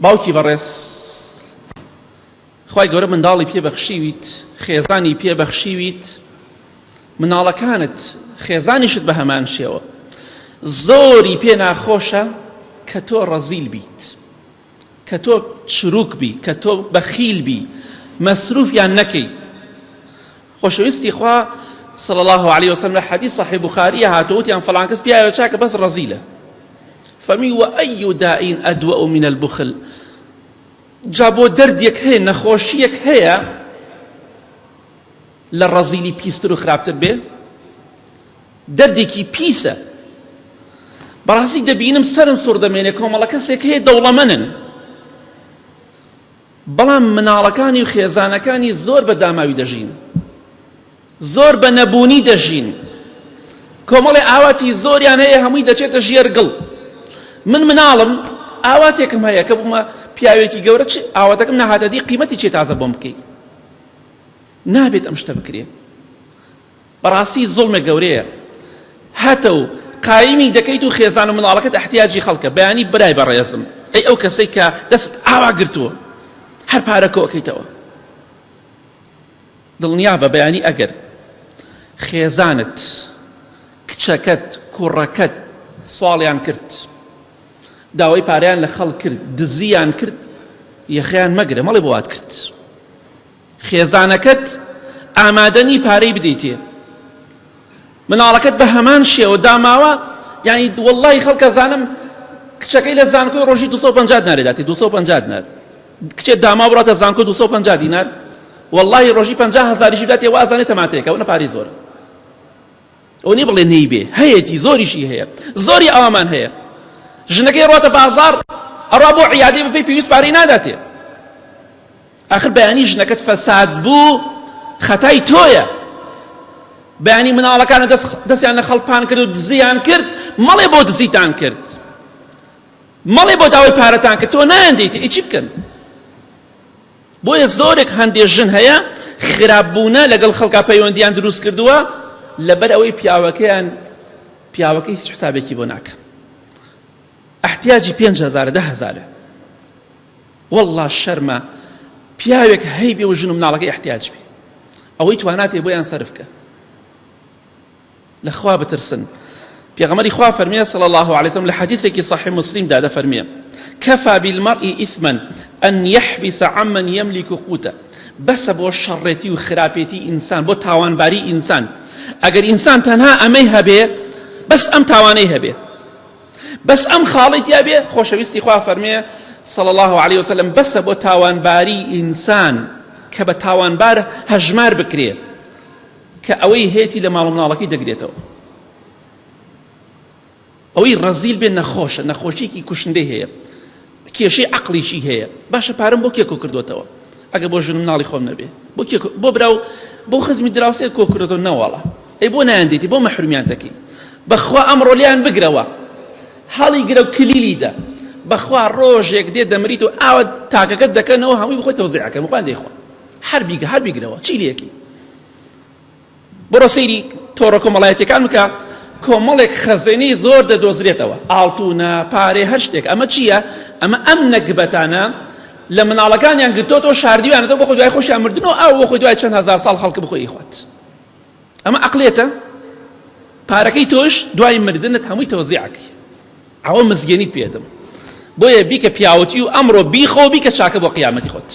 باوکی بەڕێز خوای گەورە منداڵی پێ بەخشیویت خێزانی پێ بەخشیویت مناڵەکانت خێزانیشت بە هەمان شێوە زۆری پێ ناخۆشە کە تۆ ڕەزیل بیت کە تۆ چروک بی کە تۆ بەخیل بی مەسروفیان نەکەی خۆشەویستی خوا صلی الله علیه وسلم لە حدیث صحیح بخاری هاتووە وتیان فڵان کەس پیاوە چاکە بەس ڕەزیلە فەرمی وأي داء أدوأ من البخل جا بۆ دەردێک هەیە نەخۆشیەک هەیە لە ڕەزیلی پیستر و خراپتر بێ دەردێکی پیسە بەڕاستی دەبینم سەرم سوڕ دەمێنێ کۆمەڵە کەسێک هەیە دەوڵەمەنن بەڵام مناڵەکانی و خێزانەکانی زۆر بە داماوی دەژین زۆر بە نەبوونی دەژین کۆمەڵی ئاواتی زۆریان هەیە هەمووی دەچێتە ژێر گڵ من مناڵم ئاواتێکم هەیە کە بوومە پیاوێکی گەورە چ ئاواتەکەم نەهاتە دی قیمەتی چێ تازە بۆم بکەی نابێت ئەم شتە بکرێ بەڕاستی زوڵمێک گەورەیە هەتە و قایمی دەکەیت و خێزان و مناڵەکەت احتیاجی خەڵکە بەیانی برای بەڕێزم ئەی ئەو کەسەی کە دەست ئاوا گرتووە هەر پارە کۆکەیتەوە دڵنیا بە بەیانی ئەگەر خێزانت کچەکەت کوڕەکەت سواڵیان کرد داوای پارەیان لە خەڵک کرد دزیان کرد یەخیان مەگرە مەڵێ بۆ وات کرد خێزانەکەت ئامادە نی پارەی بدەیتێ مناڵەکەت بە هەمان شێوە داماوە یعنی واللهی خەڵکە زانم کچەکەی لە زانکۆی ڕۆژی 250 دینار داتی 250 دینار کچێ داما بڕاتە زانکۆ 250 دینار واللهی ڕۆژی 50 هزاریشی بداتێ وازانێ تەماتەیەکە ئەوە پارەی زۆرە ئەوە نیە بڵێ نەیبێ هەیەتی زۆریشی هەیە زۆری ئەومان هەیە ژنەکەی ڕاتە بازاڕ ئەڕا بۆ عیادەی بەپێی پێویست پارەی ناداتێ ئاخر بەیانی ژنەکەت فەساد بوو خەتای تۆیە بەیانی مناڵەکانە دەستیان لە خەڵپان کرد و دزیان کرد مەڵێ بۆ دزیتان کرد مەڵێ بۆ داوای پارەتان کرد تۆ نایان دەیتێ چی بکەن بۆیە زۆرێک هەندێ ژن هەیە خراپ بوونە لەگەڵ خەڵکا پەیوەندیان دروست کردووە لەبەر ئەوەی پیاوەکەیان پیاوەکەی هیچ حسابێکی بۆ ناکە احتیاجی 5 هزارە ده هزارە والله شەرمە پیاوێک هەیبێ و ژن و مناڵەکەی احتیاج بێ ئەوەی تواناتێ بۆیان سەرف کە لە خوا بترسن پێغەمبەری خوا فەرمیە صلی الله علیه وسلم لە حەدیثێکی صحیح مسلم دا دەفەرمیە کفى بالمرء إثما أن يحبس عمن يملك قوته بەسە بۆ شەڕێتی و خراپێتی ئینسان بۆ تاوانباری ئینسان ئەگەر ئینسان تەنها ئەمەی هەبێ بەس ئەم تاوانەی هەبێ بەس ئەم خاڵی تیا بێ خۆشەویستی خوا فەرمێ صلی الله علیه وسلم بەسە بۆ تاوانباری ئینسان کە بە تاوانبار هەژمار بکرێ کە ئەوەی هەیەتی لە ماڵ و مناڵەکەی دەگرێتەوە ئەوەی ڕەزیل بێ نەخۆشە نەخۆشیێکی کوشندەی هەیە کێشەی عقلیشی هەیە باشە پارەم بۆ کێ کۆ کردوتەوە ئەگە بۆ ژن مناڵی خۆم نەبێ بۆ کێ بۆ برا و بۆ خزمی دراوسێ کۆ کردوتەوە نەواڵە ئەی بۆ نایاندێتی بۆ مەحرومیان دەکەی بەخوا ئەمڕۆ لیان بگرەوە هەڵی گرە و کلیلی دە بەخوا ڕۆژێک دێ دەمریت و ئاوە تاکەکەت دەکەنەوە هەمووی بخۆی تەوزیعەکەن بخوان دەیخۆن هەر بیگە هەر بیگرەوە چی لێکی بڕۆ سەیری تۆڕە کۆمەڵایەتیەکان بکە کۆمەڵێک خەزێنەی زۆر دەدۆزرێتەوە ئاڵتونە پارێ هەر شتێک ئەمە چییە ئەمە ئەم نەگبەتانە لە مناڵەکانیان گرتۆتەوە شاردیوانەتەوە بۆ خۆی دوای خۆشیان مردن و ئاو بۆ خۆی دوای چەند هەزار ساڵ خەڵک بخۆی خۆت ئەمە عقلێتە پارەکەی تۆش دوای مردنت هەمووی تەوزیعەکەی ئەوە مزگێنیت پێدم بۆیە بیکە پیاوەتی و ئەمڕۆ بیخۆ بیکە چاکە بۆ قیامەتی خۆت.